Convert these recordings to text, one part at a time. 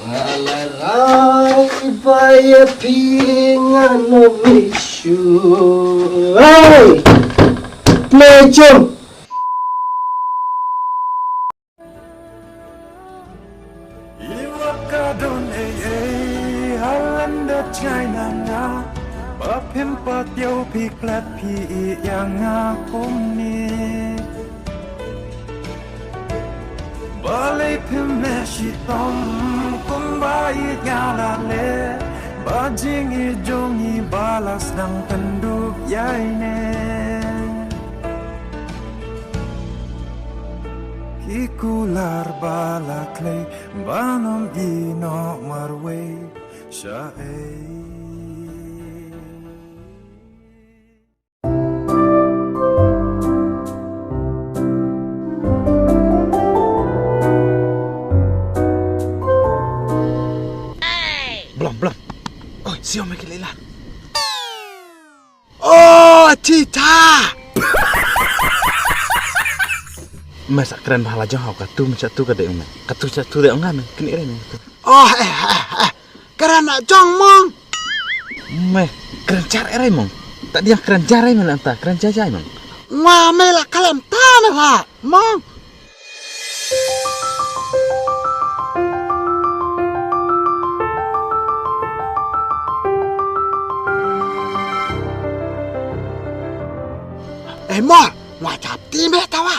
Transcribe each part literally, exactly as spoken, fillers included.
Ala rai ba ïa phi ngan ym issue. Hey! Play chung. Iwa ka don ei ei halanda China nga. Ba phim pat ïoh phi klet phi ïa nga kumne. Balei phim leh shitom kumba ïeit nga la leh. Ba jingïeit jong ngi ba la sdang pynduh ïa ine. Ki kular ba la khlei ban ym ïehnoh marwei shaei. Blom, blom. Oi, sio me ki lila. Oh, Tita! Me sa kren bha la jong hau katu me chatu ka dei ong me. Katu chatu dei ong me. Kini re me katu. Oh, eh, eh, eh. Kren na jong mong. Me kren jar erai mong. Tak dia kren jar erai me lanta kren jar jar mong. Ngwa me la kalem ta me la mong. Eh, mor, ngwa chap ti me tawa.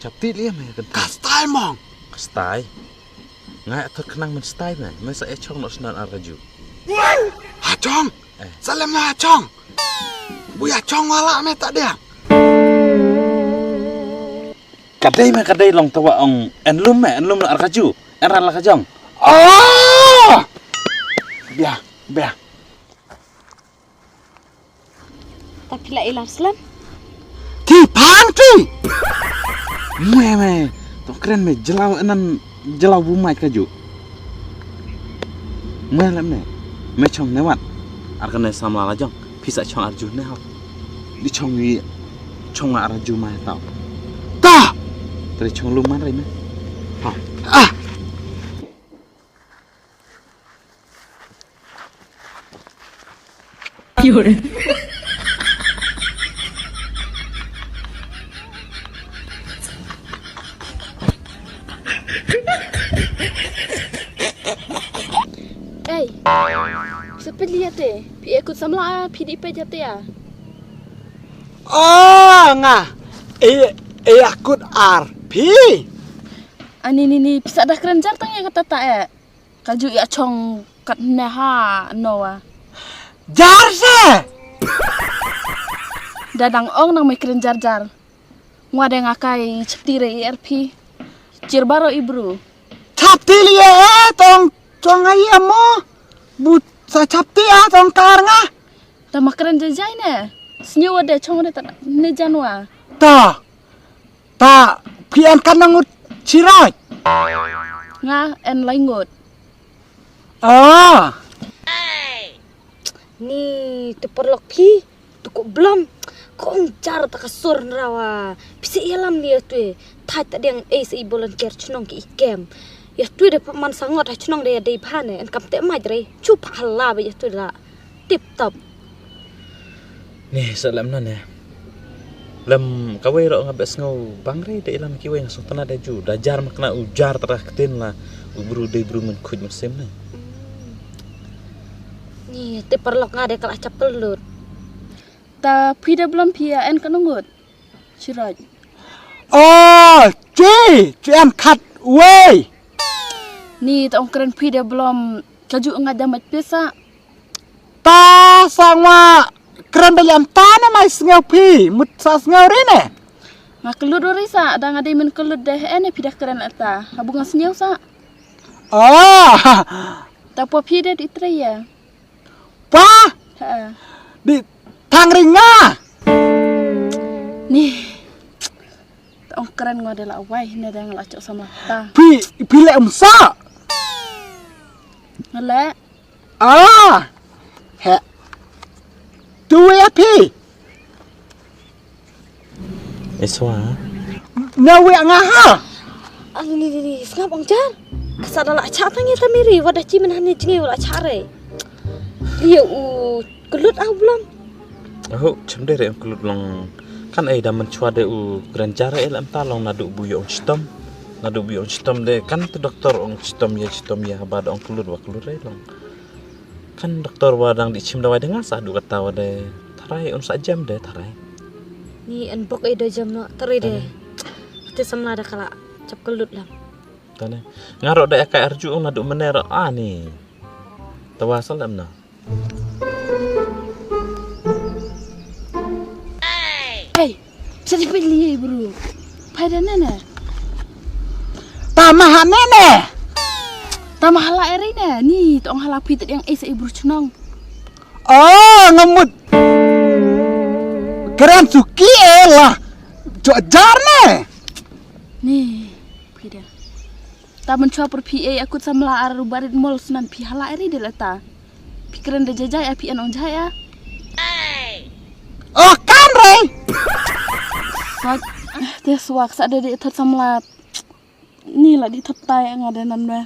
Chap ti liam me kan. Kastai mong. Kastai. Ngai atur kenang men stai me. Me sa e chong nok senan ar kaju. Ha chong. Eh. Salem na ha chong. Buya chong wala me tak dia. Kadai me kadai long tawa ong en lum me en lum ar kaju. En ran la kajong. Oh! Bia, bia. Ta phi la ilar slam. Ti pang ti. Mwe me. To kren me jelaw enan jelaw bu mai kaju. Mwe lem ne. Me chong ne wat. Ar kane samla la jong. Phi sa chong arju ne hau. Di chong wi chong arju mai tau. Ta. Tre chong lum man re me. Ha. Ah. Ei, sa pynliat te, phi ekut samla, phi di pe jate ya. Oh, nga, e, e akut ar phi. Ani ni ni, pisa dah keren jar tang ya kata ta e. Kaju ya chong kat neha noa. Jar se. Dadang ong nang me keren jar jar. Ngwa de nga kai chapti re E R P. Chir baro ibru. Chapti li e tong chong ai amo. But sa chapti a tong kar nga. Ta makren jajai ne. Snyu wa de chong de ta ne janwa. Ta. Ta phi an kan ngut chiraj. Nga en laingut. Ah. Ni te paralok phi, te ko Blom, ko ong jar ta ka sur nrawa. Phi sa ïalam ni ïa tui, thait ta deng ei sa i volunteer chnong ki i kem. Ïa tui de man sangot ha chnong de ïa dei bha ne, en kam te maj rei, chu pha hala ba ïa tui la. Tip top. Ni sa lem na ne. Lem kawei ro nga be sngew bang rei de lam kiwei nga song tana de ju. Da jar ma kena u jar tara ktin la u bru de bru men khuj men sim ne. Ni te paralok nga de kala chap kelut. Ta phi de Blom phi ya en ka nungut. Chiraj. Oh, chi, chi em khat wei. Ni ta ong kren phi de Blom kaju nga da mat pisa. Ta sa ngwa kren da lem ta ne mai sngew phi mut sa sngew ri ne. Nga kelut ri sa da nga dei men kelut de ene phi da kren ata. Abu nga sngew sa. Oh. Ta po phi de di treya. Pa. Ha. Di tang ri nga. Ni. Ta ong kren ngwa de la wai ne de nga la chok sama ta. Phi phi le um sa. Ngale. Ah! He. Tu ya phi. Iswa. Na wi nga ha. Ani ni ni ni sngap ong jar. Ka sa da la chah tang ïa ta Mary, wat da chi mynhan ïa jngi wat la chah re. Ïa u klut au blom. Aho, chim de re ong klut long. Kan ei da mynchwa de u kren jar ei lam ta long naduh bu ïa ong chitom. Naduh bu ïa ong chitom de kan te doktor ong chitom ïa chitom ïa haba da ong klut wa klut re long. Kan doktor wa dang dih chim dawai de nga sa duh kata wa de tharai un sa jem de tharai. Ni en bok ei da jem no tharai de. Te samla da kala chap klut lam. Tane. Nga ro da ekai arju ong naduh mene ro ani. Tawa salam na. Hey, sa di pili bro. Pai da nene. Tama ha nene. Tama hala eri ne. Ni tong hala phi tadiang ei sa i bru chnong. Oh, ngamut. Keren suki eh lah. Cok jar ne. Ni, phi da. Ta mynchwa por phi ei akut samla ar u barit mol snan phi hala eri de lata. Phi kren de jajai a phi an ong jai a. Oh kan re. Sat. Te swak sa de de thot samla. Ni la di thot tai nga de nan we.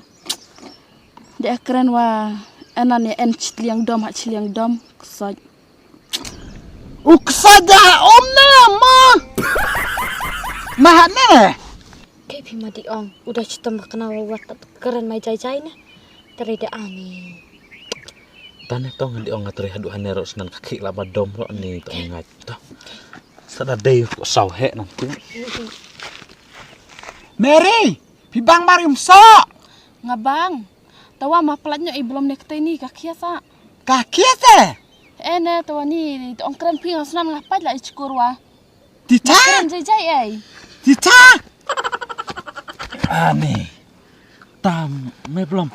De kren wa anan ya en chitliang dom ha chitliang dom. Sat. U ksa da om na ma. Ma ha ne. Ke phi ma di ong uda chitom ba kena wa wat tat keren mai jai jai ne. Tare da ani. Tane tong di ong atri hadu hane ro snan kaki la ba dom ro ni tong ngat to. Sada dei ko sau he nang tu. Mary, phi bang mar im so. Nga bang. Tawa ma plat nyo i belum ne keteni ka kiasa. Ka kiasa. Ene tawa ni tong kren phi nga snan nga pait la i chikur wa. Tita. Kren jai jai ai. Tita. Ani. Tam me blom.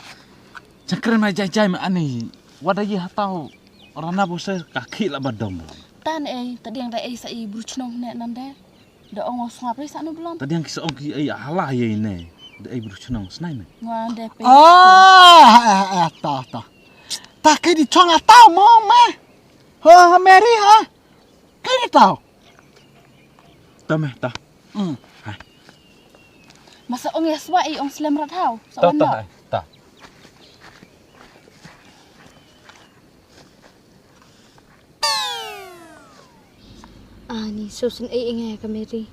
Chakren mai jai jai me ani. Wada ye hatau rana bose kaki la badom. Tan ai tadiang da ai sa i bruchnong ne nande. Da ong os ngap sa nu blom. Tadiang ki sa ong ki ai hala ye ne. Da ai bruchnong snai me. Ngwa de pe. Ah, ta ta. Ta ke di chong atau mo me. Ha ha Mary ha. Ke di tau. Ta me ta. Hmm. Hai. Masa ong ya swa i ong slem rat hau. Ta ta hai. Ta. Ani so sngewsih ïa ka Mary.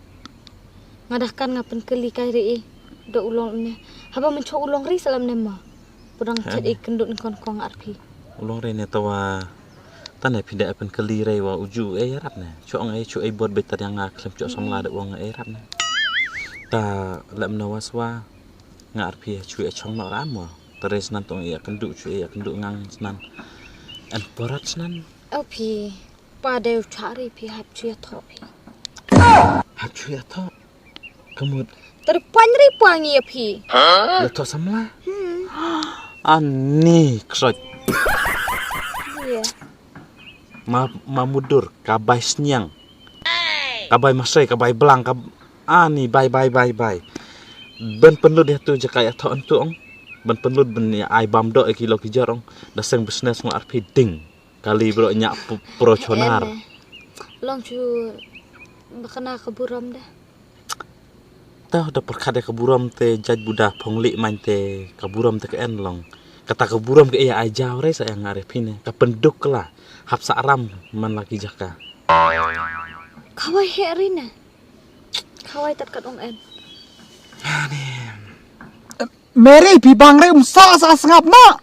Nga dah kan nga pynkylli kai ri i da u long ne. Haba mynchwa u long ri salam ne ma. Pudang chet i kyndut ne kon kong arphi. U long ri ne tawa. Tane phi da pynkylli ri wa uju e rat ne. Chong e chu e bor beta yang nga klem chok samla da wong e rat ne. Ta lem na waswa. Nga arphi chu e chong no ram wa. Tare snan tong e kyndu chu e kyndu ngang snan. En porat snan. Au phi. Pa deu chari phi hap chu ya tho phi. Hap chu ya tho. Kamut. Tari pwan ri pwan ya phi. Le tho samla. Hmm. Ani ksoj. Iya. Ma ma mudur ka bai sniang. Ka bai masai ka bai blang ka ani bai bai bai bai. Ben penlut dia tu jaka ya tho entu ong. Ben penlut ben ya ai bam do e kilo ki jarong. Da seng business ngo arphi ding. Kali bro nya pro chonar. Long chu bakana ka burom da. Tah da perkhat ka burom te jaj buda phongli main te ka burom te ka en long. Kata ka burom ke ya ai jaw re sa yang are phine ka penduk la. Hap sa ram man laki jaka. Kawai he rina. Kawai tat kat ong en. Mary pi bang re um sa sa sngap na.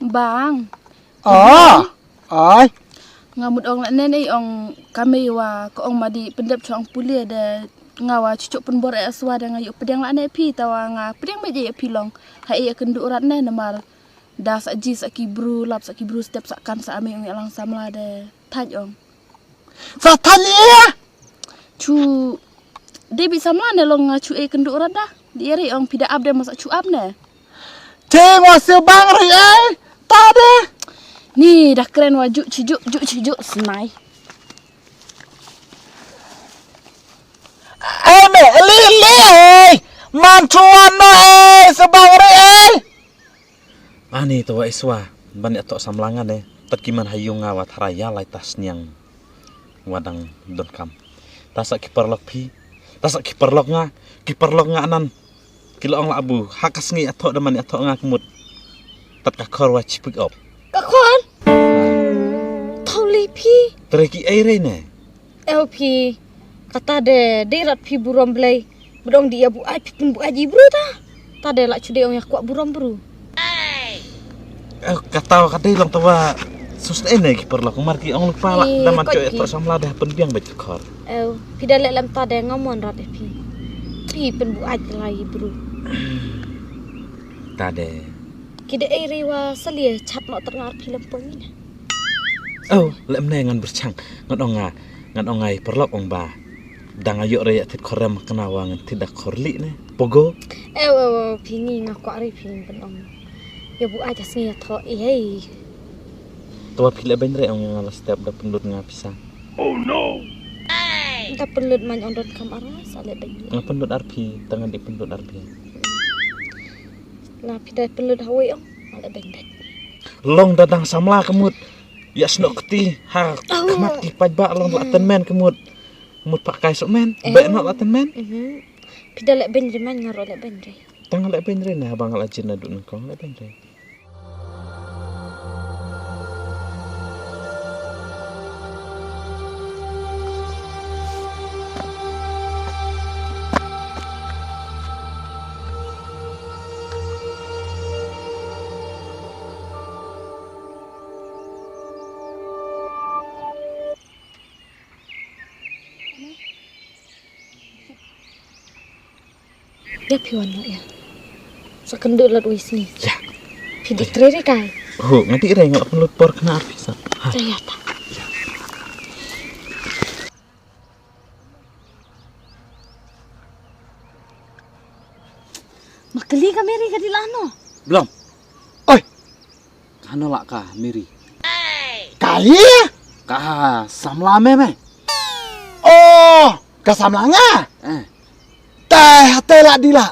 Bang. Ah. Ai. Nga mut ong la nen ei ong kame wa ka ong madi pendep chong pule de nga wa chuchuk penbor e aswa de nga yu pediang la ne pi tawa nga pediang me je pi long. Ha ei kendu rat ne namar da sa ji sa ki bru lap sa ki bru step sa kan sa ame ong lang samla de thaj ong. Sa thaj ia. Chu Debi samla ne long nga chu e kendu rat da. Di ri ong pida ap de masa chu ap ne. Te ngo se bang ri ai. Ta de. Ni da kren wa ju chi ju ju chi ju snai. Ai me li li ai. Man chuan no ai se bang ri ai. Ani to wa iswa ban ya to samla nga ne. Tat ki man hayu nga wa thara ya lai ta sniang. Wa dang don kam. Ta sa ki parlok phi. Ta sa ki parlok nga. Ki parlok nga anan. Ki la ong la abu, ha ka sngi ïathoh da man ïathoh nga ka mut. Tat ka khor wa chi pick up. Ka khor? Thaw li phi. Tre ki ei re ne. Ew phi. Kata de, de rat phi burom blei. Bedong di ya bu ai phi pun bu ai ji bru ta. Ta de la chu de ong ya kwah burom bru. Eh, kata ka dei long tawa. Sus ne ne ki paralok mar ki ong luk pala. Ih, da man kot cho ki. Etoh samla de pun biang bait khor. Ew, phi da leh lem ta de ngamon rat eh phi. Phi pun bu ai lai bru. Ta de. Ki de ei re wa salia chat no ter ngar phi lem pun ni. Oh, lem ne ngan berchang. Ngan ong nga, ngan ong ngai paralok ong ba. Dang ayo re ya thit khorem kena wa ngan thit da khorli ne. Pogo. Ew, ew, ew, phi ngi nga kwah re phi ngan ong. Ya bu ai jas ngi ya tho, eh, hey. Tawa phi le ben re ong nga la step da pynlut nga pisa. Oh no. Da pynlut man ong don kam ara sa le ben. Nga pynlut ar phi, tang di pynlut ar phi. La phi da pynlut hawai ong, ma le ben ben. Long da dang samla ka mut. Ya snok kti ha. Oh. Khmat ki paid ba long la ten men ka mut. Mut pa kai sok men. Eh. Be no la ten men. Mhm. Phi da le ben re men nga ro le ben re. Tang le ben re na ba nga la jin na du nang kong le ben re. Ya phi wan noh ya. Sa kynduh lat wei sngi. Ya. Phi dei trei re kai. Ho, nga dei re nga pynlut por kena phi sa. Ha. Ya, ya ta. Ya. Ma kali ka Mary ka dei lano? Blom. Oi. Kano la ka Mary? Ka ye? Ka samla me me. Oh, ka samla nga. Eh. Tai hate la di la.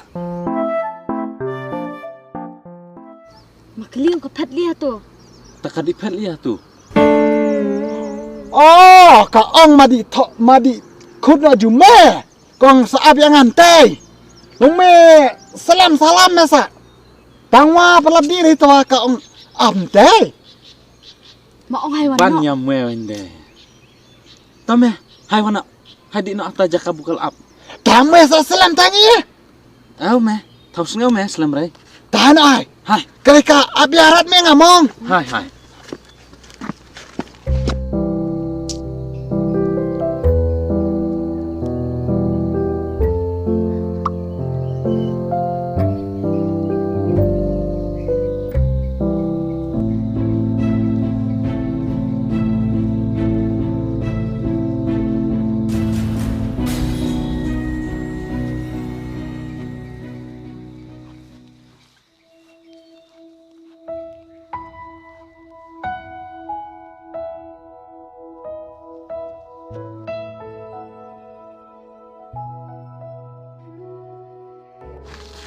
Ma kali ka phet lia to. Ta ka di phet lia to. Oh, ka ong ma di tho ma di khut no ju me. Kong sa ap ïa ngan tei. Long me salam salam me sa. Tang wa palap di ri tawa ka ong am tei. Ma ong hai wan. Ban no. Ïa me wan de. Ta me hai wan no. Hai di no ata jaka bukal ap. Ta me sa salam tangi. Au me. Thaw sngew me slem rei. Tahan ai. Hai. Kali ka abiarat me ngamong. Hai hai.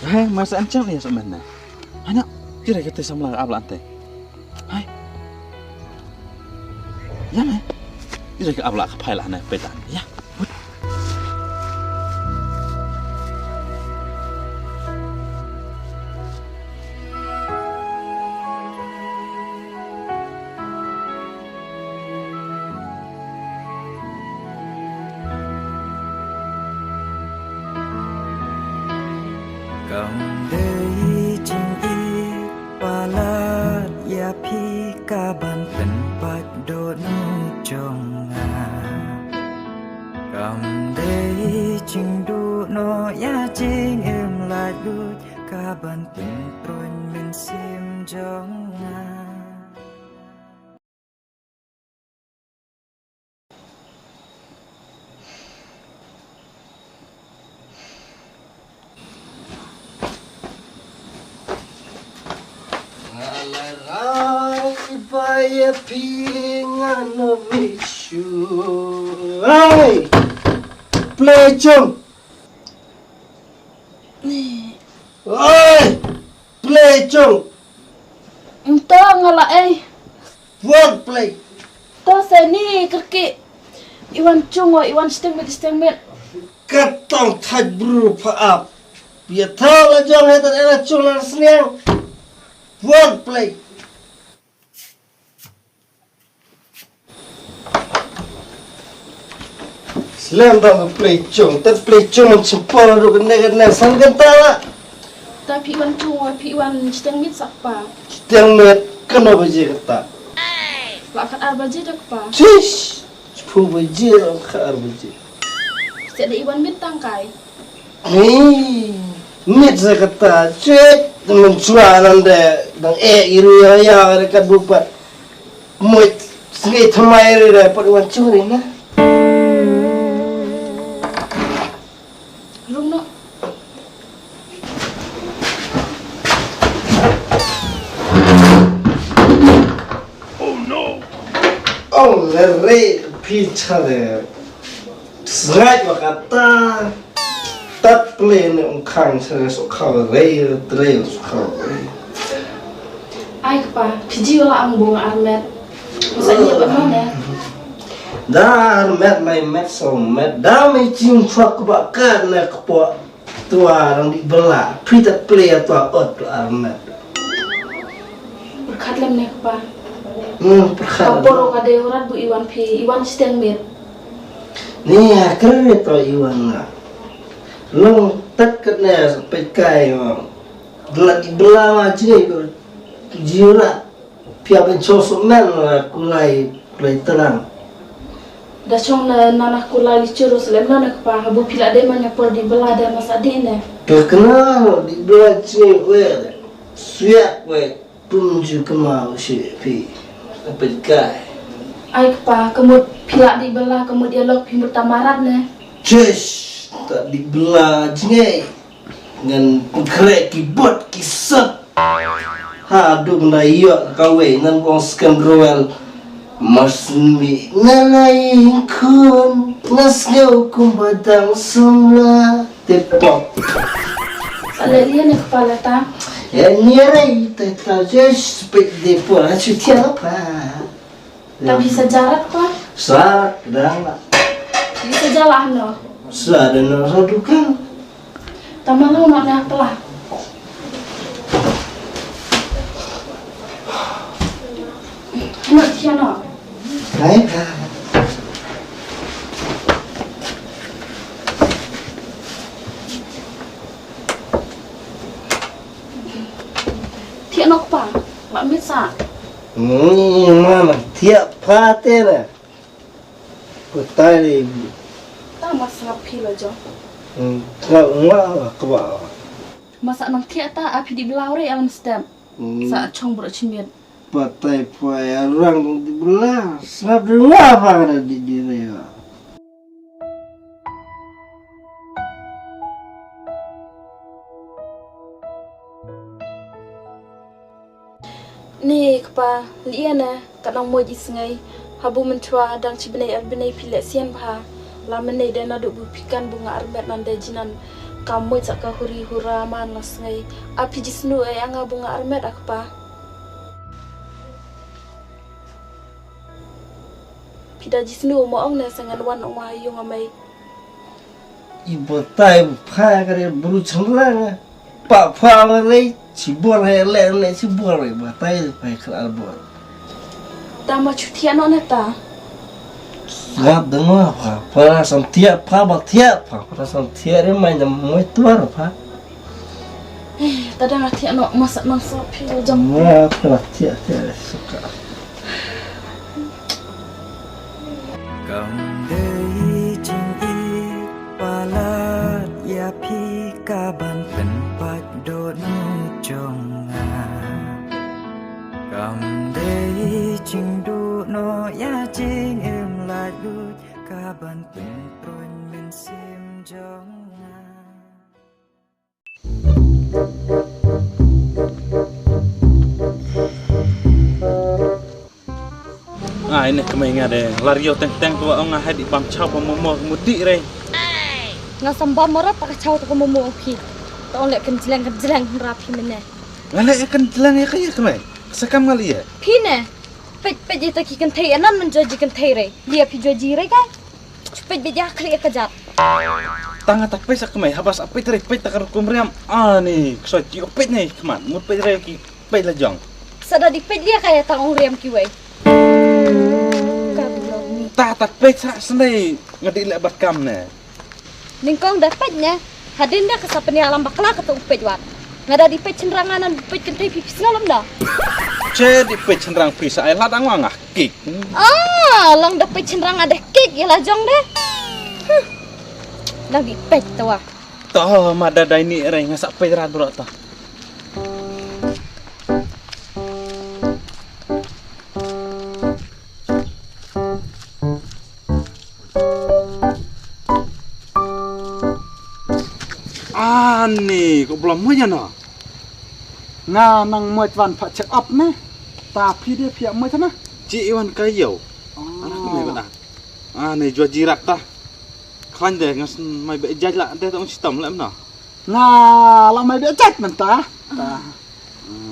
Hai, masa an chang ya sama na. Hana, kira kita samla abla ante. Hai. Ya me. Kira ke abla ka phai la na petan. Ya. Kam dei jingïeit palat ïa phi ka ban pynpait dohnud jong nga. Kam dei jingduh noh ïa jingim laitluid ka ban pynpruin mynsiem jong nga. Nga la rai ba ïa phi ngan ym ïeit shuh. Ai! Play chung! Ai! Play chung. Nto nga la ei. Work play. To se ni kerki. Iwan chung wa iwan sting mit sting mit. Katong thaj bru pha ap. Phi ïa thaw la jong, hei, tad ela chung na sniang. Wan play. Slem tang ka play chung, tad play chung man chim por ruh kane kane san kynta la. Ta phi wan chung wa phi wan shiteng miet sa kpa. Shiteng miet kano baje kata? La khat ar baje da kpa. Chish, shiphew baje la khat ar baje. Sa da i wan miet tang kai. Ni, mit sa kata, chet, mynshuwa nang de, dang eh, i ru ya ya, de kat bupat. Mut, sngi thamai re de, pat wan churi na. Rung no. Oh no! Oh, le re, phi cha de. Sngai wa kata. Tat ple ne ong khang sa so khaw rei, tre so khaw rei. Ai kpa, phi ji la ang bung armet. Masa ni ba no ne? Da armet mai met so met. Da mai chim chwa kba ka ne kpo. Tua rang di bela. Phi tat ple tua ot tu armet. Perkhat lem ne kpa. Hmm, perkhat. Ka por ka dei urat bu iwan phi, iwan shiteng miet. Ni ya kere to iwan nga. Long tat kat ne sa peit kai ma. Bela di bela ma jingei ko. Jura. Phi ap en cho so men la kulai, kulai terang. Da chong na na na kulai li churu selem na na kpa habu phi la dei ma nya por di bela da masa di ne. Phi kena di bela jingei we. Suyak we. Pum ju kemau shi phi. Apa kai? Ai kpa, kemut phi la di bela, kemut ïa lok phi mut tamarat ne. Chesh, ta di bela jingei. Ngan pengkrek ki bot ki sot. Ha, dum na ïoh kawei ngan bong skem rowel. Mas mi na lai khun, na sngeu kum badang semla. Te pop. Sa le ïa ne kepala ta. Ya ni rai te ta je spek de por ha chu tia pa. Ta bisa jarat pa. Sa dang la. Bisa jalan no. Sa dan no sa dukan. Ta malu no na pela. No tia no. Hai ka. Thiah nok pa, ba mit sa. Hmm, ma ma thiah pa te na. Ko tai ni. Ta ma sngap phi lo jo. Hmm, sngap nga la kwa. Ma sa nang thiah ta a phi di blau re alam step. Hmm. Sa chong bro chimit. Patai poi arang di bela, sngap di nga pa ka di di re. Ni kpa, liane, ka nang mo ji sngai, habu menchwa dang chi bnei ar bnei phi leh sian bha. La menei de naduh bu phi kan bu nga armet nan de jinan, ka mo sa ka huri hura man la sngai. A phi ji snu e anga bu nga armet a kpa. Phi da jisnu mo ong ne sa ngan wan ong ma ha yung amai. I batai pha ka re bru changrang. Pa pha ma re chibor he le ne chibor re batai pha kar arbor. Ta ma chu thiah no ne ta. Sngap dang ma pha, pha sam thiah pha ba thiah pha, pha sam thiah re mai jam moi tuar pha. Eh, ta dang thiah no masa nang sa phi jam. Ma pha thiah thiah re suka. Kam dei jingïeit palat ïa phi ka ban pynpait dohnud jong nga. Kam dei jingduh noh ïa jingim laitluid ka ban pynpruin mynsiem jong nga. Ai ne kmai nga de lar yo teng teng tu ong nga hai di pam chau pam momo mudi re. Nga samba mara pa ka chau tu ka momo phi. Ta ong le kan jleng kan jleng ra phi mene. Nga le kan jleng ya ka ya kmai. Sa kam nga le ya. Phi ne. Pej pej ita ki kan thei anan men joji kan thei re. Lia phi joji re kai. Chupet bit ïa khlieh ka jat. Tang ta peit sa kmai, haba sa peit re peit ta ka rukom riam. Ani, ksoi ki peit ne khmat, mut peit re ki peit la jong. Sa da di peit lia ka ïa tang u riam kiwei. Ka blok ni. Ta ta peit sa sendai nga di leh bad kam ne. Nyngkong da peit ne. Hadien da ka sa pynïalam bakla kata u peit wat. Nga da di peit shynrang nga nan peit kynthei phi phi sngew lem da. Che di peit shynrang phi sa ai lad ang wa nga kik. Ah, long da peit shynrang nga deh kik ïa la jong deh. Huh. Lang di peit to wa. To ma da dai ni re nga sa peit rat bro to. Ani ko blom mo jana. Nga nang mo wan pha check up ne. Ta phi de phi mo tana. Chi iwan ka yo. Ana ko me bana. Ani jua jirak ta. Khlaiñ de ngas mai be jaj la de tong sitam lem na. Nga la mai be jaj mynta. Ta.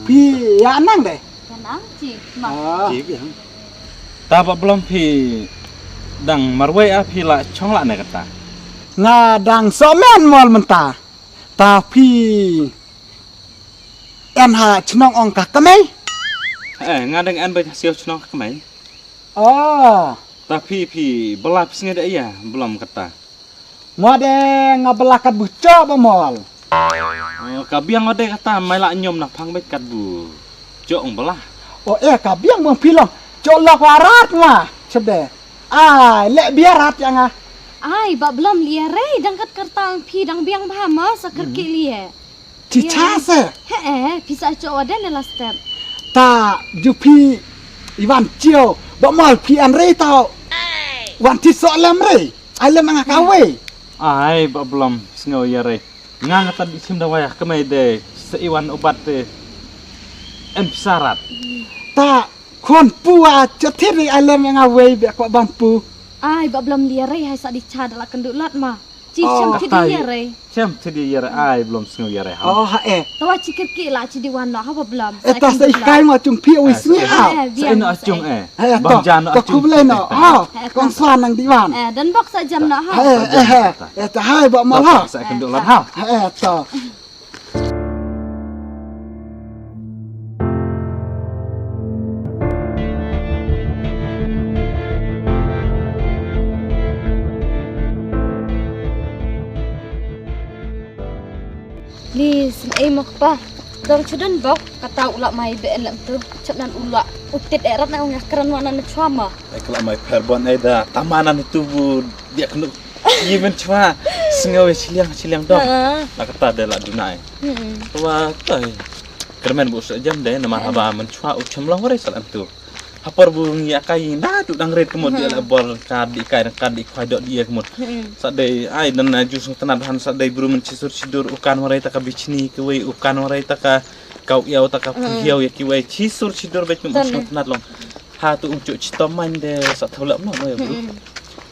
Phi ïa nang de. Ïa nang chi ma. Ah. Chi biang. Ta ba blom phi dang marwei a phi la chong la ne kata. Nga dang somen mol mynta. Ta phi en ha chnong ong ka kmai. Eh, nga dang en ba siaw chnong ka kmai. Oh. Ta phi phi bala phi sngi da ïa blom kata. Nga de nga bala kat bu cho ba mol. Oh, ka biang nga de kata mai la nyom na phang bet kat bu cho ong bala. Oh eh ka biang bang phi long cho lok warat ma chebe. Ai le biarat ya nga. Ai ba blom lia re dang kat kertang phi dang biang ba ma sa kerki lia. Chi cha se. He eh phi sa cho wa den la step. Ta ju phi iwan chiu ba mol phi an re tau. Wan ti so lem re. Ai lem nga ka wei. Ai ba blom sngew ya re. Nga nga ta di sim da waya kemai de se iwan ubat de. En psarat. Ta khon pu a cho thir re ai lem nga wei be ko ban pu. Ai ba blom lia re hai sa di cha da la kendu lat ma. Chi chem chi di ïa re. Chem chi di ïa re ai blom sngew ïa re ha. Oh ha eh. Tawa chi kir ki la chi di wan no ha ba blom. Eh ta sa ikai ma chung phi wi sngi ha. Sa ino chung eh. Eh bang jan no chung. Kublai no. Ha. Kong swan nang di wan. Eh dan bok sa jam no ha. Eh eh eh. Eh ta hai ba mal ha. Sa kan do lan ha. Eh ta. Ni sngewbha mo kpa. Dang shu don bok kata u la mai be en lam tu. Chap nan u la u tit erat na u ngah kran wan na chwa ma. Ai ka la mai pher bon ai da tama nan tu bu dia kenu. Yi men chwa sngew chiliang chiliang dong. La kata de la dunai. Wa tai. Kermen bu sa jam de namar haba men chwa u chem long re salam tu. Hapor bu ngi akai na tu dang ret kemut dia la bor ka di kai ka di khwai dok dia kemut. Sa de ai dan na ju sung tenat han sa de bru men chisur chidur u kan warai ta ka bichni ke wei u kan warai ta ka kau iau ta ka phu hiau ya ki wei chisur chidur bet men sung tenat long. Ha tu ung chuk chitom man de sa thau lak mno no ya bru.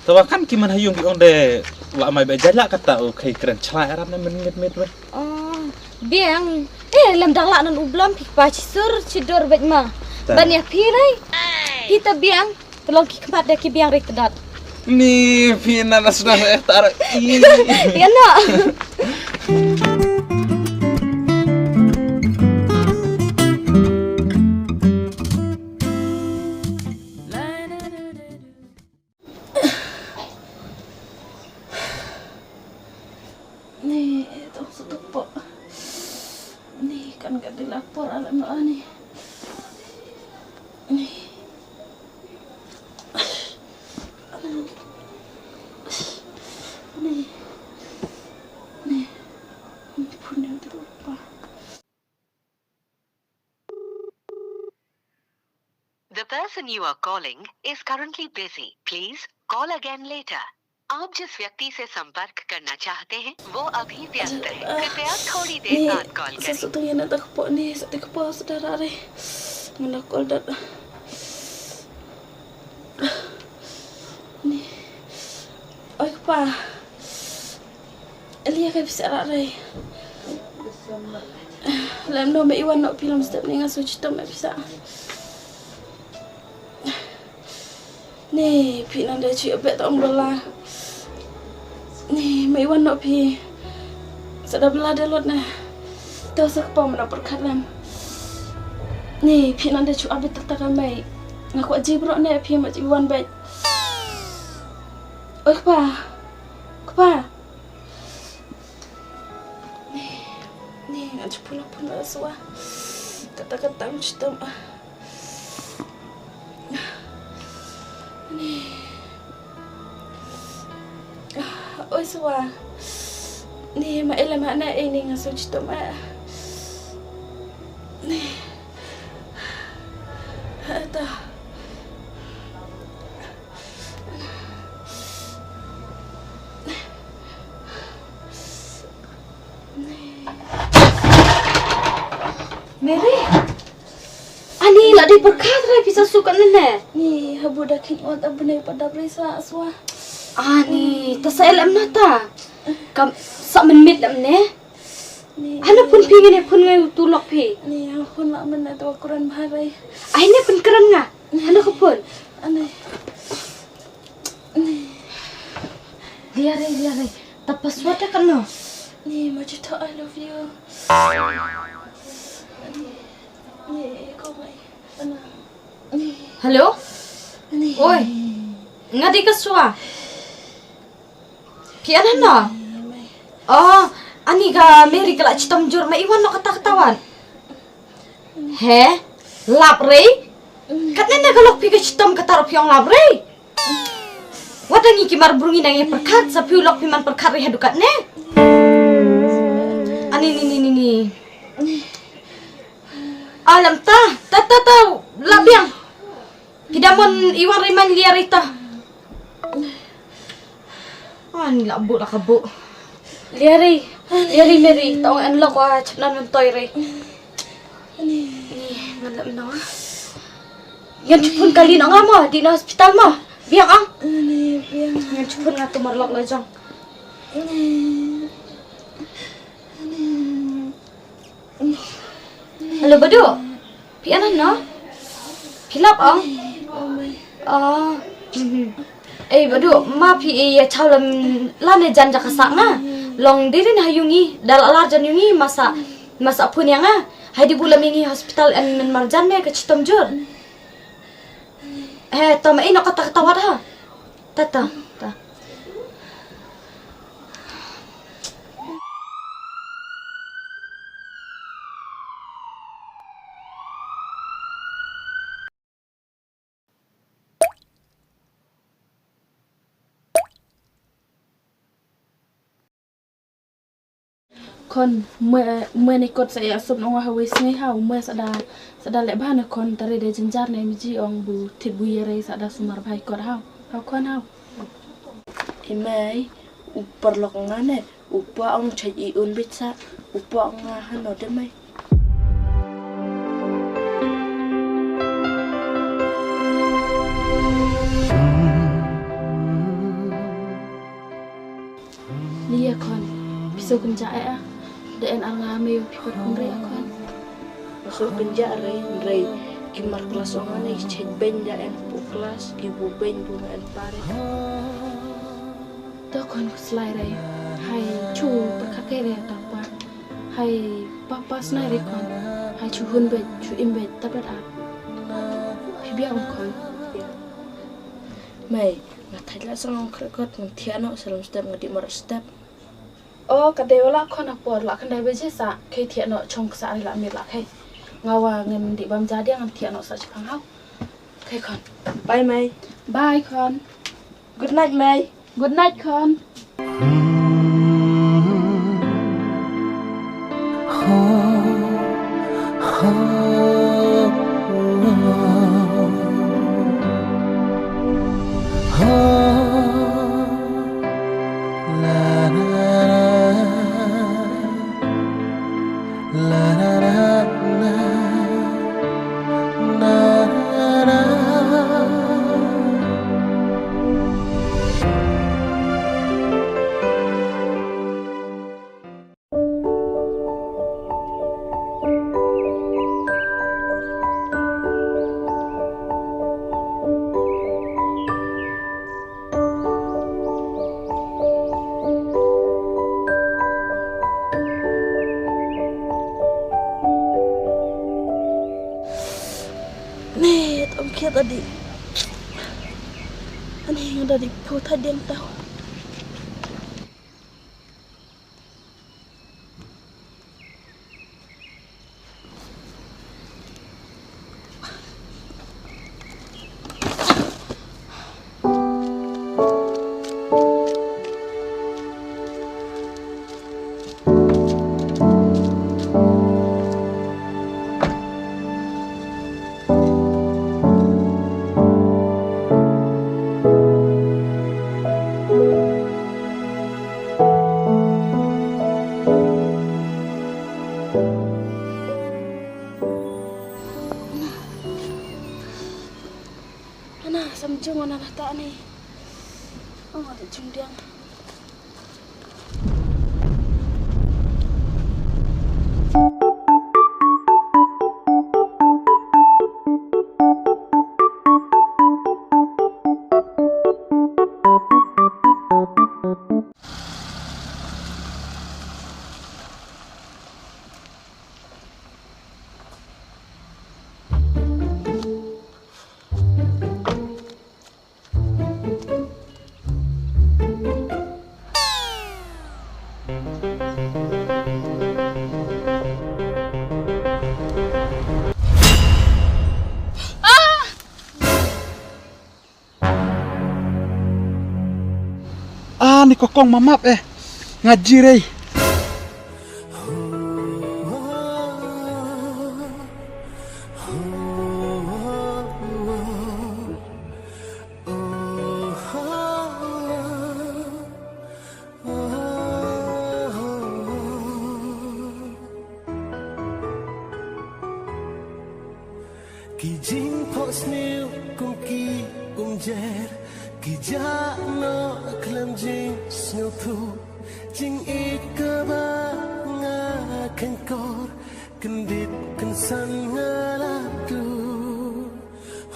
Tawa kan ki man hayung ki ong de la mai ba jala kata u kai kren chlai aram na men nget met wei. Oh, biang. Eh, lem dang la nan u blom phi pa chi sur chi dor bet ma. Ban ya phi rai. Phi ta biang. Tolong ki khmat de ki biang rai tedot. Ni phi na na sudah eh tar. Ya na. Ni tong satu pok. Ni kan ka di lapor alam no ani. Ni. Ni. Ni. Ampun ya terlupa. The person you are calling is currently busy. Please call again later. आप जिस व्यक्ति से संपर्क करना चाहते हैं, वो अभी व्यस्त है। कृपया थोड़ी देर बाद कॉल करें। Sa sutong ïa na ta kpoh ni sa ta kpoh sa dara re. Ngana kol dat. Ni. Oi kpa. Elia kai pisa rat re. Lem no me iwan no pilom step ni nga su chitom me pisa. Ni phi nang da chi obet ong bela. Ni, mei wan noh phi. Sa da bla de lut na. To sa kpa mana pyrkhat lam. Ni, phi nan de chu abi tak tak mei. Nga kwah jibro ne phi ma ji wan bek. Oi kpa. Kpa. Ni, ni, nga chu puna puna swa. Kata kata chu tam. Ni. Oi swa. Ni ma ele ma na e ni nga so chito ma. Ni. Ata. Mary. Ani la dei pyrkhat re pisa sukat nene. Ni habu da king ot abne pada brisa aswa. Ani ta sa elem nata. Kam sa men mit lam ne. Ni. Hana pun phi ngene pun ngai tu lok phi. Ni ha pun la men na tu kuran bharai. Ai ne pun keren nga. Hana ka pun. Ani. Ni. Liare liare. Ta password kan no. Ni ma chito I love you. Hello? Oi. Nga dei ka Swa. Phi anan no? Oh, ani ka Mary ka la chitom jur ma iwan no kata kata wan. He? Lap rei? Katne na ka lok phi ka chitom kata ro phi ong lap rei? Wat ngi ki mar brungi nang ïa pyrkhat sa phi u lok phi man pyrkhat rei haduh katne. Ani ni ni ni ni. Alam ta ta ta ta la biang. Pidamon iwan riman lia rita. Ani la bu la ka bu. Lia ri, lia ri Mary, ta ong en lok wa chapnan mentoi ri. Ni, ngan lem na. Ngan chupun kali na nga mo, di na hospital mo. Biang ah. Ngan chupun nga tumar lok la jong. Hello Badu. Phi anan no? Phi lap ong? Ah. Mhm. Ei Badu, ma phi ei ya chaw lam lane jan jaka sa nga. Long dirin ha yungi, dal alar jan yungi masa masa pun ya nga. Hai di bulam yungi hospital en men marjan me ka chitom jur. Eh, to ma ino kata kata wat ha. Tata, ta. Khon mwe mwe ne kot sa ya sop nong ha wei sngi ha mwe sa da sa da le ba na khon tare de jinjar ne mi ji ong bu thit bu yere sa da sumar bai kot ha ha khon ha. Imai u parlok nga ne u pa ong chai i un bit sa u pa ong nga ha no de mai. Ni ya khon, phi so kynja eh ah. Da en ar nga me yo phi khon re ya khon. Phi so kynja re, re. Ki mar klas ong ane ki chek ben da en pu klas, ki bu ben bu nga en pare. Da khon ku slai re. Hai chu pyrkhat kai re ta pa. Hai pa pa snai re khon. Hai chu hun bet, chu im bet, ta bet ah. Phi bia ong khon. Mai, nga thait la sang ong krekot, ngan thiah noh, salam step, nga di mar step. Oh, ka dei wala khon apor la khyndai baje sa, khei thiah noh chong ksa ri la mir la khei. Nga wa ngan dih bam ja dia ngan thiah noh sa chipang hau. Khei khon. Bye mai. Bye khon. Good night mai. Good night khon. Tam khiat adi. Ani nga da di phu tha diang tau. Ana, sam jung ana na ta ni. Oh, jung diang. Ah, ni kokong mamap eh. Nga jirei. Ki jingphohsniew kum ki umjer, ki jah noh khlem jingsngewthuh, jingïeit kaba nga khenkor, kyndit kynsan nga la duh.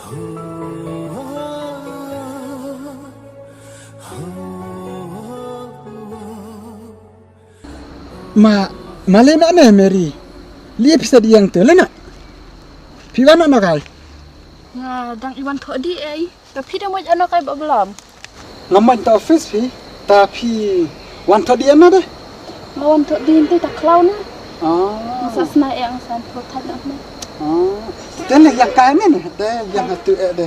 Ho, ho, ho, ho. Ma, ma lei noh ne Mary. Lei phi sa dei ïa nga te lei noh. Phi wan noh na kai. Nga dang i wan thoh dih ei. Ta phi dang moj ano kai ba blam. Nga moj ta office phi. Ta phi wan thoh dih ano de. Nga wan thoh dih te ta khlaw na. Ah. Nga sa sna ei nga sa thoh thait noh ne. Ah. Te lei ïa kai ne ne. Te ïa nga tu ei de.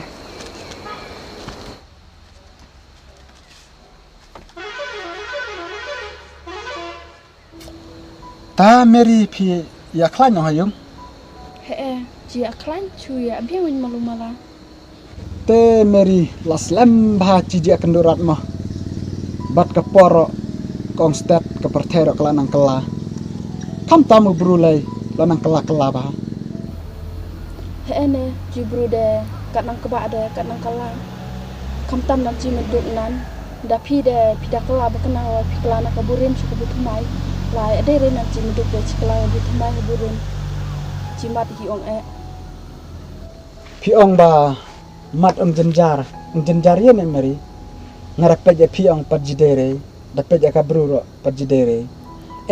Ta Mary phi ïa khlaiñ noh ha ïung? He e, ji ïa khlaiñ chu ïa biang win malu mala. Te Mary la slem bha ji ji ïa kynduh rat mo. Bad ka por ro kong stet ka pyrthei ro ka la nang kylla. Khamtam u bru lei la nang kylla kylla bha. He e ne, ji bru de, kat nang kba de, kat nang kylla. Khamtam nang ji menduk nan. Da phi de, phi da kylla ba kynang wa phi kylla na ka burim sha ka buthymmai. La e de re nang ji menduk de ji kylla ka buthymmai ka burim. Ji mat ji ong e. Phi ong ba mat um jynjar, um jynjar ïa ne Mary. Nga da peit ïa phi ong pat ji de re. Da peit ïa ka bru ro pat ji de re.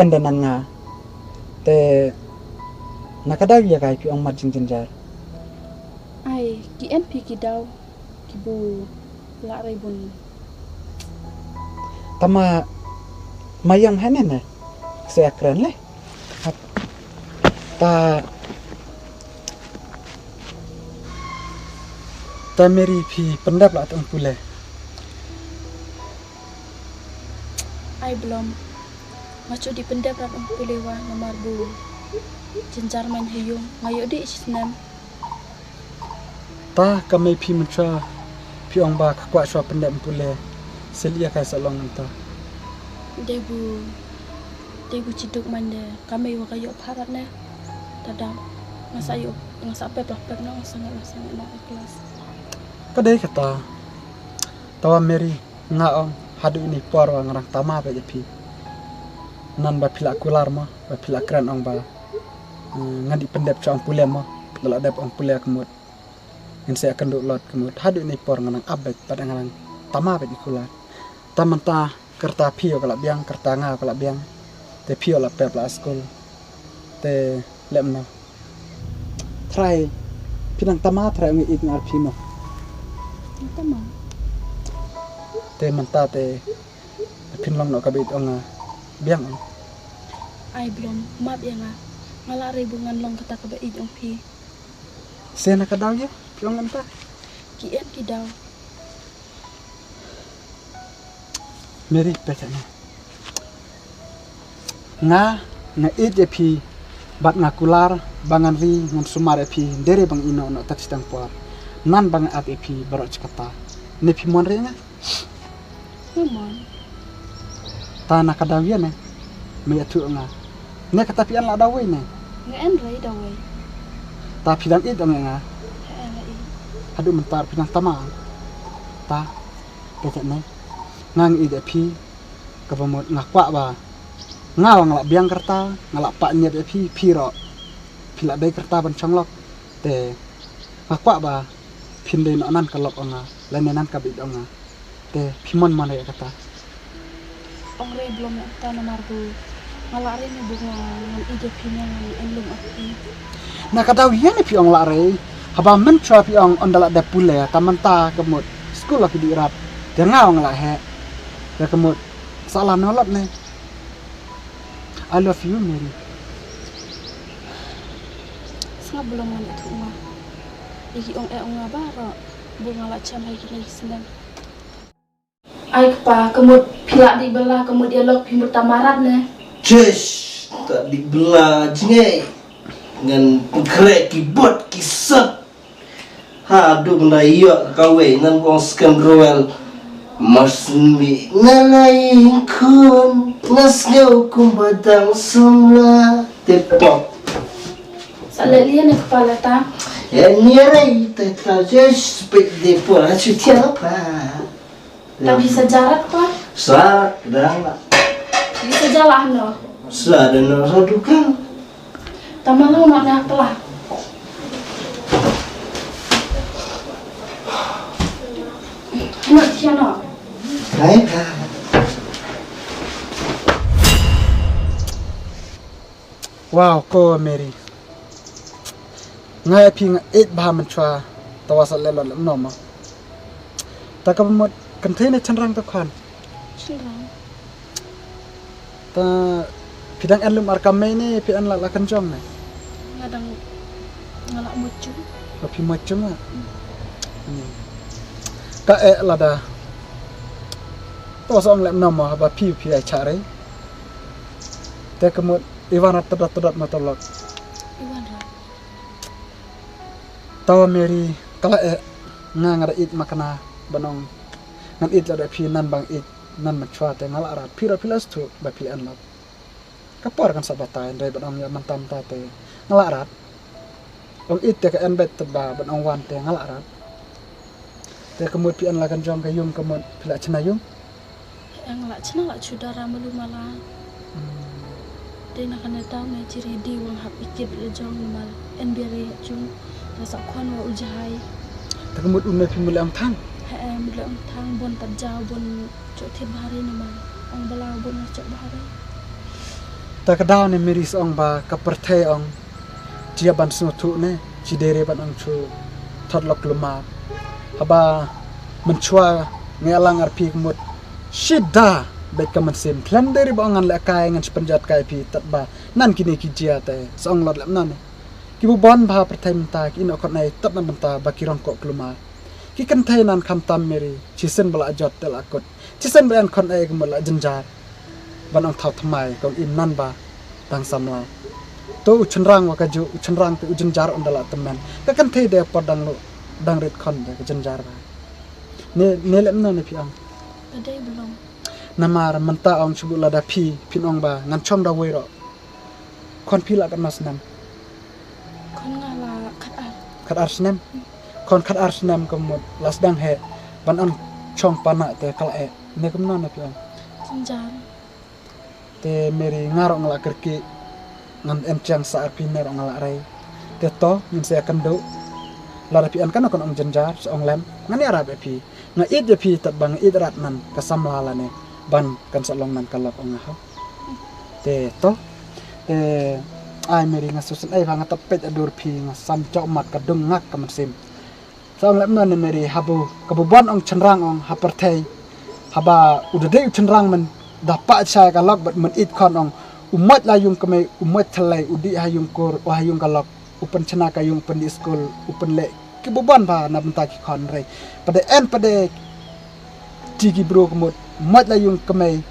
Ynda na nga. Te na ka daw ïa kai phi ong mat jingjynjar. Ai, ki en phi ki daw ki bu la rei bun. Tama ma ïang hane ne. Se akren le. Ta ta Mary phi pyndep la tang pule. Ai blom. Nga shu dei pyndep rat ong pule wa namar bu jynjar main ha ïung nga ïoh dei shisnem. Ta ka mei phi mynta phi ong ba ka kwah shuwa pyndep ong pule. Sil ïa kai sa long mynta. Dei bu dei bu chi duk main de ka mei wa ka ïoh pharat ne. Ta dang nga sa ïoh nga sa pep la pep no nga sa ngat nga sa ngat na klas. Ka dei kata. Tawa Mary. Nga ong haduh ini por wa nga dang tama bad ïa phi. Nan ba phi la kular mo ba phi la kren ong ba, eh, nga dei pyndep sha ong pule mo. Nga la dep ong pule ka mut. Ngin sa ïakynduh lot ka mut haduh ini por nga dang ap bad bad nga dang tama bad ïa kular. Ta mynta ka rta phi ka la biang ka rta nga ka la biang. Te phi la pep la skul. Te lem no. Trai. Phi nang tama trai ong ïeit nga ar phi mo. Tama. Te mynta te phin long noh kaba ïeit ong nga biang ong. Ai Blom, map ïa nga. Nga la rei ba ngan long kata kaba ïeit ong phi. Se na ka daw ïa phi ong mynta. Ki en ki daw. Mary, peit hangne. Nga, nga ïeit ïa phi, bad nga kular ba ngan ri ngan sumar ïa phi, dei re ba nga ïehnoh noh tad shiteng por. Nang ba nga ap ïa phi baroh shi katta. Ne phi mon re nga? Nga mon. Ta na ka daw ïa ne. Me ïathuh nga. Ne kata phi en la dawei ne? Nga en rei dawei. Ta phi dang ïeit ong ïa nga. Haduh mynta phi dang tama. Ta. Te te ne. Nga ïeit ïa phi. Kaba mut nga kwah ba nga wan nga la biang kyrta, nga la pah ñiat ïa phi, phi ruh phi la dei kyrta ban shong lok. Te nga kwah ba phin dei noh nan ka lok ong nga, lane nan kaba ïeit ong nga. Te phi mon mon ïa kata. Ong rei Blom ïa kata namar ba nga la rei ne ba nga ngan ïeit ïa phi ne ngan em lum ap phi. Na ka daw ïa ne phi ong la rei. Haba mynshuwa phi ong ynda la dep pule, ta mynta ka mut skul la ki dih rap. Te nga ong la heh. Te ka mut sa la nolap ne. I love you, Mary. Sngap Blom ngan ïathuh ma. Ïa ki ong eh ong nga baroh ba nga la shem ha kine ki snem. Ai kpa, ka mut phi la dih bylla, ka mut ïa lok phi mut tama rat ne. Jesh, ta dih bylla jngai. Ngan pynkhreh ki bot ki sat. Haduh mynta ïoh kawei ngan ong Skem Roel. Mas mi nga la ïeng khun, nga sngew kumba dang samla. Tip top. Sa leh lien ne kpa lata. Ya ni rei te ta je spek de por ha chu tia la pa. Ta phi sa jarat pa? Sa dang la. Phi sa jala no. Sa dang no sa dukan. Ta ma lo ma na pla. Na tia no. Hai ka. Wow, ko Mary. Nga ïa phi nga ïeit bha mynshuwa, ta wa sa leh lok leh noh ma. Ta ka mut kynthei ne shynrang ta khun. Shynrang. Ta phi dang en lum ar ka mei ne phi en la la kynjong ne. Nga dang nga la mut jung. Ba phi mut jung ah. Hmm. Ka eh lada. Ta wa sa ong leh noh ma ba phi phi ai cha rei. Te ka mut Iwan rat tadot tadot ma tolok. Iwan rat. Tawa Mary, ka la eh, nga nga da ïeit ma kane, ba nong, ngan ïeit la da phi nan bang ïeit, nan ma chwa te nga la rat, phi ra phi la sthu, ba phi la en lok. Ka por kan sa batai, ndai ba nong ïa man tam ta te, nga la rat. Ong ïeit te ka en bet te ba, ba nong wan te nga la rat. Te ka mut phi en la kan jong ka yung ka mut phi la chna yung. Eng la chna la chu dara malu mala. Hmm. Te na kane ta me chiri di wang hap ikit la jong ni mal. En biari ha chung. Ta sa khwan wa u jahai. Te ka mut un me phi mule ang thang. He eh mule ang thang bon tat jaw bon chok thit bahari ni mal. Ong bala bon na chok bahari. Ta ka daw ne Mary sa ong ba ka pyrthei ong. Jia ban sngewthuh ne, chi dei re ban ong chu thot lok luma. Haba mynchwa ngi alang ar phi kmut. Shida beit ka mynsiem khlem dei re ba ong ngan leh kai ngan spenjat kai phi tat ba nan kine ki jia te sa ong lot lem nan. Ki bu ban bha pyrthei mynta ki ino khot nai tat na mynta ba ki rong ko kluma. Ki kynthei nan kham tam Mary, chi sen ba la jot te la kut. Chi sen ba en khot nai kmut la jynjar. Ban ong thaw thymmai kong im nan ba dang samla. To u chynrang wa ka ju u chynrang te u jynjar ynda la tymmen. Ka kynthei de por dang lu dang rit khon de ka jynjar ba. Ne ne lem na ne phi ong. Ka dei belong. Namar mynta ong chubu lada phi phin ong ba ngan chong da wei ro. Khon phi la katno snem. Khon nga la khat ar. Khat ar snem. Khon khat ar snem ka mut la sdang he ban ong chong pana te ka la eh. Ne kumno ne phi ong. Jynjar. Te Mary nga ruh nga la kyrkieh ngan em chiang sa ar phi ne ruh nga la rei. Te to ngin sa ïakynduh. Lada phi en kano kano ong jynjar sa ong lem ngan ïarap ïa phi. Nga ïeit ïa phi tat ba nga ïeit rat nan ka samla lane ban kan sa long nan ka lok ong nga ha. Te to te Ai Mary, nga sngewsih ei ba nga tap peit adur phi, nga sam jok mat ka dung ngak ka mynsiem. Sa ong lem na ne Mary, haba ka Bubon ong chynrang ong ha pyrthei, haba u da dei u chynrang men da pah shai ka lok bad men ïeit khon ong u moit la yung kmei, u moit thalei, u dih ha yung kur, u ha yung ka lok, u pynchna ka yung, pyndih skul, u pynleh ki Bubon ba na bynta ki khon rei. Pade en pade ti ki bru kmut, moit la yung kmei,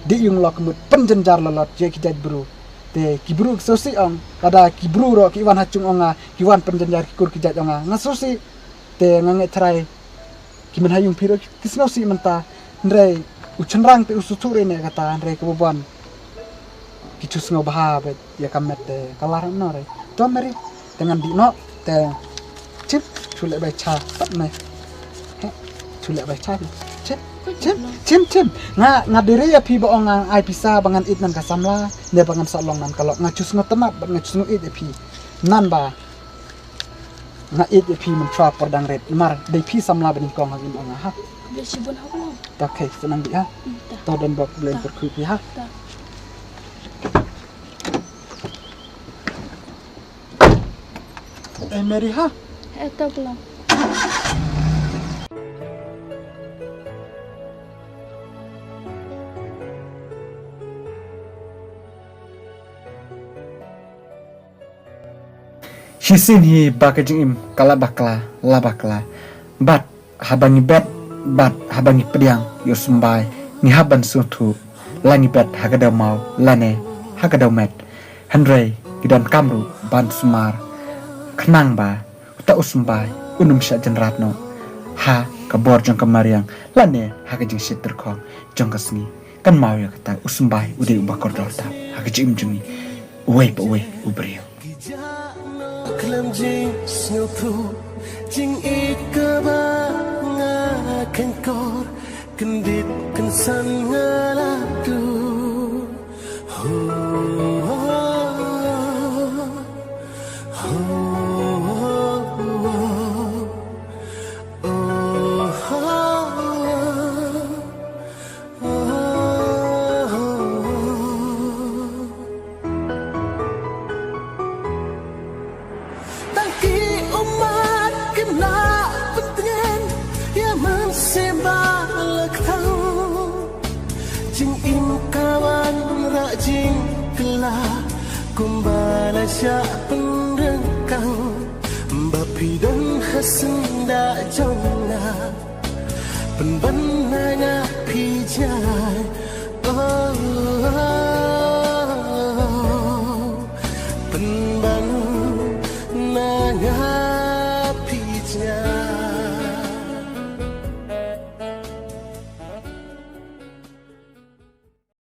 dih yung lok kmut, pynjynjar lalot ïa ki jait bru. Te ki bru ki sngewsih ong, lada ki bru ro ki wan ha chung ong nga, ki wan pynjynjar ki kur ki jait ong nga, nga sngewsih. Te nga ngeit trai ki men ha yung phi ro ki sngewsih mynta. Hynrei u chynrang te u sngewthuh re ne kata, hynrei ka Bubon ki chu sngew bha bad ïa ka met te ka lar no re. To Mary, te ngan dih noh te. Chim, chu leh bai cha pat ne. He, chu leh bai cha. Chim, chim, chim, chim. Nga, nga dei re ïa phi ba ong nga ai pisa ba ngan ïeit nan ka samla, ne ba ngan sa long nan ka lok. Nga chu sngew tynat bad nga chu sngew ïeit ïa phi. Nan ba nga ïeit ïa phi mynshuwa por dang rit. Mar dei phi samla ba nyngkong ha ïing ong nga ha. Dei shibun ha ko. Ta khei sa nang dih ha. Hmm, ta. Ta don bok bleng. Ta. Kyrkhu phi ha. Ta. Eh, Mary ha. Eh, ta belong. Shisien hi ba ka jingim ka la bakla, la bakla. Bad haba ngi bet, bad haba ngi pdiang ïa u symbai, ngi hap ban sngewthuh, la ngi bet ha ka dewmaw lane ha ka dewmet. Hynrei ngi donkam ruh ban sumar, khnang ba uta u symbai un ym shah jynrat noh ha ka bor jong ka mariang lane ha ka jingshit tyrkhong jong ka sngi. Kynmaw ïa kata, u symbai u dei uba kordor tam ha ka jingim jong ngi. Uwei pa uwei u briew. Khlem jingsngewthuh, jingïeit kaba nga khenkor, kyndit kynsan nga la dur. Ho, ho, ho, ho, oh, ho, ho. Tang ki ummat kin lah pyntngen ïa mynsiem ba la kthang. Jingim ka wan rah jingkylla kumba la shah pynryngkang. Ba phi don ha syndah jong nga, pynban na nga phi jai. Oh.